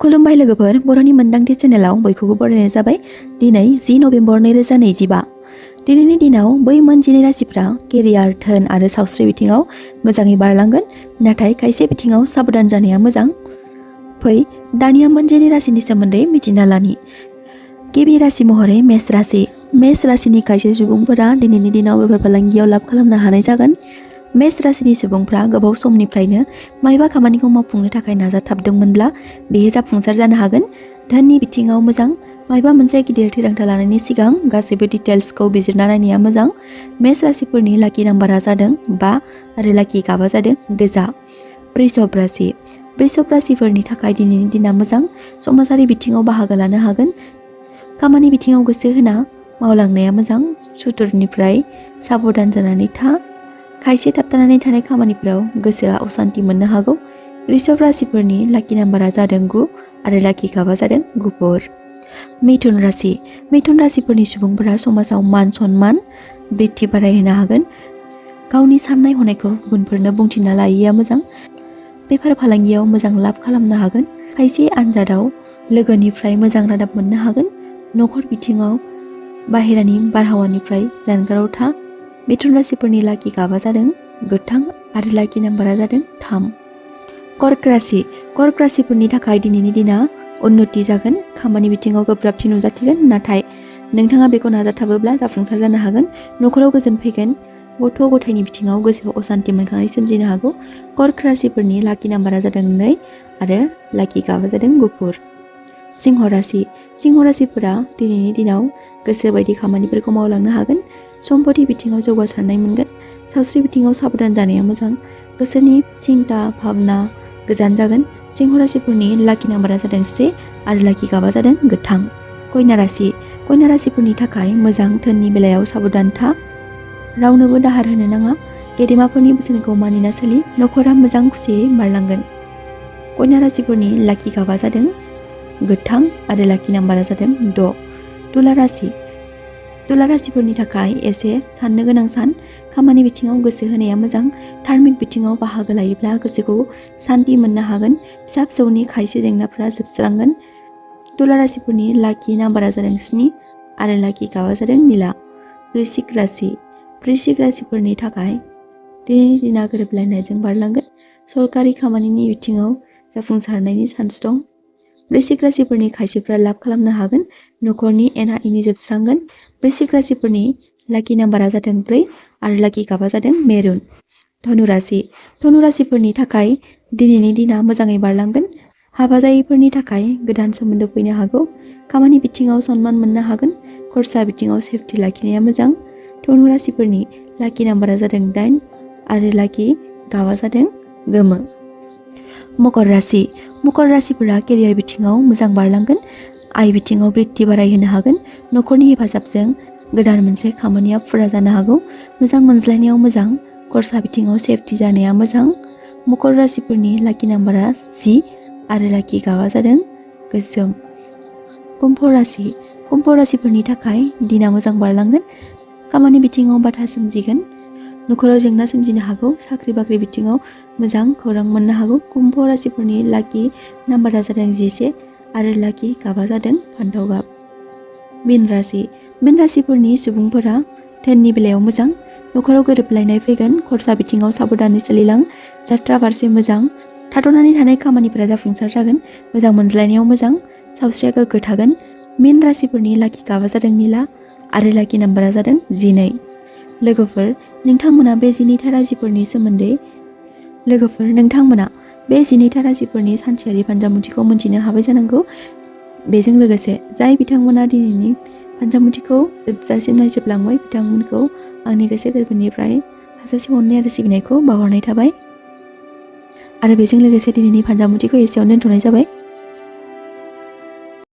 खुलुमबाय लोगोफोर, बर'नि मोनदांथि चेनेलाव बयखौबो बरायनाय जाबाय। दिनै 10 नभेम्बर 2025। दिनैनि दिनाव बै मोन 12 राशिफ्रा केरियार, धोन आरो सावस्रि बिथिङाव मोजाङै बारलांगोन, नाथाय खायसे बिथिङाव साबधान जानाया मोजां। फै दानिया मोन 12 राशिनि सोमोन्दै मिथिना लानि। गिबि राशि महरै मेष राशि। मेष राशिनि खायसे सुबुंफोरा दिनैनि दिनाव बेफार फालांगियाव लाब खालामनो हानाय जागोन। मेष राशिनि सुबुंफ्रा गोबाव समनिफ्रायनो मायबा खामानिखौ मावफुंनो थाखाय नाजाथाबदोंमोनब्ला बेयो जाफुंसार जानो हागोन। धोननि बिथिङाव मोजां। मायबा मोनसे गिदिर थिरांथा लानायनि सिगां गासैबो डिटेल्सखौ बिजिरना नायनाया मोजां। मेष राशिफोरनि लाकि नाम्बारा जादों 5 आरो लाकि गाबा जादों गोजा। वृषभ राशि। वृषभ राशिफोरनि थाखाय दिनैनि दिना मोजां। समाजारि बिथिङाव बाहागो लानो हागोन। खामानि बिथिङाव गोसो होना मावलांनाया मोजां। सुथुरनिफ्राय साबधान जानानै था। खायसे थाबथानानै थानाय खामानिफोराव गोसोआ असान्ति मोननो हागौ। वृषभ राशिफोरनि लाकि नाम्बारा जादों 9 आरो लाकि गाबा जादों गुफुर। मिथुन राशि। मिथुन राशिफोरनि सुबुंफोरा समाजाव मान सन्मान बृद्धि बारायहोनो हागोन। गावनि साननाय हनायखौ गुबुनफोरनो बुंथिना लायैया मोजां। बेफार फालांगियाव मोजां लाब खालामनो हागोन। खायसे आनजादाव लोगोनिफ्राय मोजां रादाब मोननो हागोन। नखर बिथिङाव बाहेरानि बारहावानिफ्राय जानगाराव था। मिथुन राशिफोरनि लाकि गाबा जादों गोथां आरो लाकि नाम्बारा जादों 3। कर्क राशि। कर्क राशिफोरनि थाखाय दिनैनि दिना उन्नति जागोन। खामानि बिथिङाव गोब्राबथि नुजाथिगोन, नाथाय नोंथाङा बेखौ नाजाथाबोब्ला जाफुंसार जानो हागोन। नखराव गोजोन फैगोन। गथ' गथायनि बिथिङाव गोसोआव असान्ति मोनखांनाय सोमजिनो हागौ। कर्क राशिफोरनि लाकि नाम्बारा जादों 2 आरो लाकि गाबा जादों गुफुर। सिंह राशि। सिंह राशिफोरा दिनैनि दिनाव गोसो बायदि खामानिफोरखौ मावलांनो हागोन। सम्पति बिथिङाव जौगासारनाय मोनगोन। सावस्रि बिथिङाव साबधान जानाया मोजां। गोसोनि सिन्ता भाबना गोजान जागोन। सिंह राशिफोरनि लाकि नाम्बारा जादों 1 आरो लाकि गाबा जादों गोथां। कन्या राशि। कन्या राशिफोरनि थाखाय मोजां। धोननि बेलायाव साबधान था। रावनोबो दाहार होनो नाङा। गेदेमाफोरनि बोसोनखौ मानिना सोलि। नखरा मोजां खुसियै बारलांगोन। कन्या राशिफोरनि लाकि गाबा जादों गोथां आरो लाकि नाम्बारा जादों 6। तुला राशि। तुला राशिफोरनि थाखाय एसे साननो गोनां सान। खामानि बिथिङाव गोसो होनाया मोजां। धार्मिक बिथिङाव बाहागो लायोब्ला गोसोखौ सान्ति मोननो हागोन। फिसा फिसौनि खायसे जेंनाफोरा जोबस्रांगोन। तुला राशिफोरनि लाकि नाम्बारा जादों 7 आरो लाकि गाबा जादों निला। वृश्चिक राशि। वृश्चिक राशिफोरनि थाखाय दिनैनि दिना गोरोबलायनायजों बारलांगोन। सरकारि खामानिनि बिथिङाव जाफुंसारनायनि चान्स दं। वृश्चिक राशिफोरनि खायसेफ्रा लाब खालामनो हागोन। नखरनि एना एनि जोबस्रांगोन। वृश्चिक राशिफोरनि लाकि नाम्बारा जादों 4 आरो लाकि गाबा जादों मेरुन। धनु राशि। धनु राशिफोरनि थाखाय दिनैनि दिना मोजाङै बारलांगोन। हाबा जायैफोरनि थाखाय गोदान सोमोन्दो फैनो हागौ। खामानि बिथिङाव सन्मान मोननो हागोन। खरसा बिथिङाव सेफटि लाखिनाया मोजां। धनु राशिफोरनि लाकि नाम्बारा जादों 8 आरो लाकि गाबा जादों गोमो। मकर राशि। मकर राशिफोरा केरियार बिथिङाव मोजां बारलांगोन। आय बिथिङाव बृद्धि बारायहोनो हागोन। नखरनि हेफाजाबजों गोदान मोनसे खामानिया फुरा जानो हागौ। मोजां मोनज्लायनायाव मोजां। खरसा बिथिङाव सेफटि जानाया मोजां। मकर राशिफोरनि लाकि नाम्बारा 10 आरो लाकि गाबा जादों गोसोम। कुम्भ राशि। कुम्भ राशिफोरनि थाखाय दिना मोजां बारलांगोन। खामानि बिथिङाव बाधा सोमजिगोन। नखराव जेंना सोमजिनो हागौ। साख्रि बाख्रि बिथिङाव मोजां खौरां मोननो हागौ। कुम्भ राशिफोरनि लाकि नाम्बारा जादों 11 आरो लाकि गाबा जादों फान्थाव गाब। मीन राशि। मीन राशिफोरनि सुबुंफोरा धोननि बेलायाव मोजां। नखराव गोरोबलायनाय फैगोन। खरसा बिथिङाव साबधानै सोलिलां। जात्रा फारसे मोजां। थाथ'नानै थानाय खामानिफोरा जाफुंसार जागोन। मोजां मोनज्लायनायाव मोजां। सावस्रिया गोग्गो थागोन। मीन राशिफोरनि लाकि गाबा जादों निला आरो लाकि नाम्बारा जादों 12। लोगोफोर, नोंथांमोना बे 12 राशिफोरनि सानसेयारि फान्जामुथिखौ मिथिनो हाबाय जानांगौ। बेजों लोगोसे जाय बिथांमोना दिनैनि फान्जामुथिखौ जोबजासिम नायजोबलांबाय, बिथांमोनखौ आंनि गोसो गोरबोनिफ्राय हाजासे अननाय आरो सिबिनायखौ बावहरनाय थाबाय। आरो बेजों लोगोसे दिनैनि फान्जामुथिखौ एसेयावनो दोनथ'नाय जाबाय।